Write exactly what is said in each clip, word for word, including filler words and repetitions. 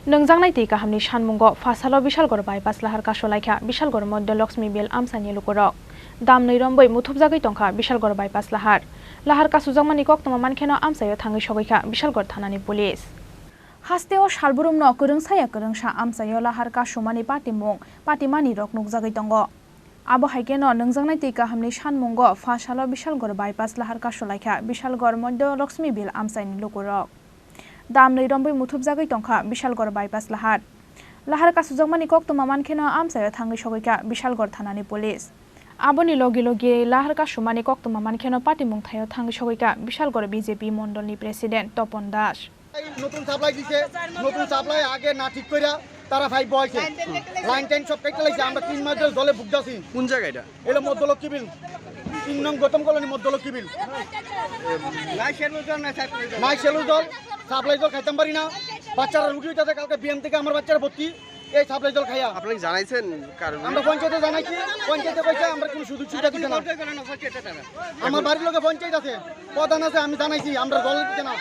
Nwngjaknai twi kahamni sanmungo Phasalo Bishalgor bypass lahar kasulaikha Bishalgor Madhya Lakshmi Bill amchaini lukurok. Damnwi rombwi muthubjagwi tongkha Bishalgor bypass lahar. Lahar kasujakmani koktwma mankheno amchaio thangwi sogwikha Bishalgor thanani police. Hasteo salbrumno kwrwngsaya kwrwngsa amchaio lahar kasumani patimung patimani rok nukjagwi tongo. Abo hai kheno nwngjaknai twi kahamni sanmungo Phasalo Bishalgor bypass lahar kasulaikha Bishalgor Madhya Lakshmi Bill amchaini lukurok. Damnwi rombwi muthubjagwi tongkha Bishalgor bypass lahar. Lahar kasujakmani koktwma mankheno amchaio thangwi sogwikha Bishalgor thanani police. Aboni logi logi lahar kasumani koktwma mankheno patimung thaio thangwi sogwikha Bishalgor B J P mondolni president Topon Das. নতুন সাপ্লাই দিছে, নতুন সাপ্লাই আগে না ঠিক কইরা তারা পাইপ বইছে। লাইন টাইন সব কেটে লাইছে, আমরা তিন মাস ধরে জলে ভুগতাছি। কোন জায়গা এটা? এটা মধ্যলক্ষ্মী বিল, তিন নং গৌতম কলোনি মধ্যলক্ষ্মী বিল। নাই সেলু জল, নাই সাপ্লাই জল। নাই সেলু জল, সাপ্লাই জল খাইতাম পারি না। বাচ্চারা রুগী হইতাছে, কালকে বিএম থেকে আমার বাচ্চারা ভর্তি এই সাপ্লাই জল খাইয়া। আপনারা কি জানাইছেন কার? আমরা পঞ্চায়েতে জানাইছি, পঞ্চায়েতে কইছে আমরা কোনো সুযোগ সুবিধা দিছে না। আমার বাড়ির লগে পঞ্চায়েত আছে, প্রধান আছে, আমি জানাইছি, আমরা জল দিতে না।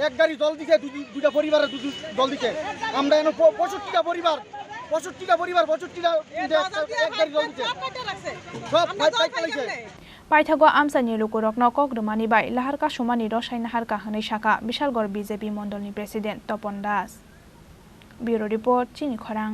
এক গাড়ি জল দিছে, দুই, দুইটা পরিবারে দুই, দুই জল দিছে। আমরা এনে প-, পঁয়ষট্টিটা পরিবার, পঁয়ষট্টিটা পরিবার, পঁয়ষট্টিটা এক, এক গাড়ি জল দিছে। সব ফাইট ফাইট চালাইছে। Paithago amchaini lukurokno kok rwmani bai lahar kasumani rosai naharkha hwnwi sakha Bishalgor B J P mondolni president Topon Das. Bureau Report, Chini Khorang.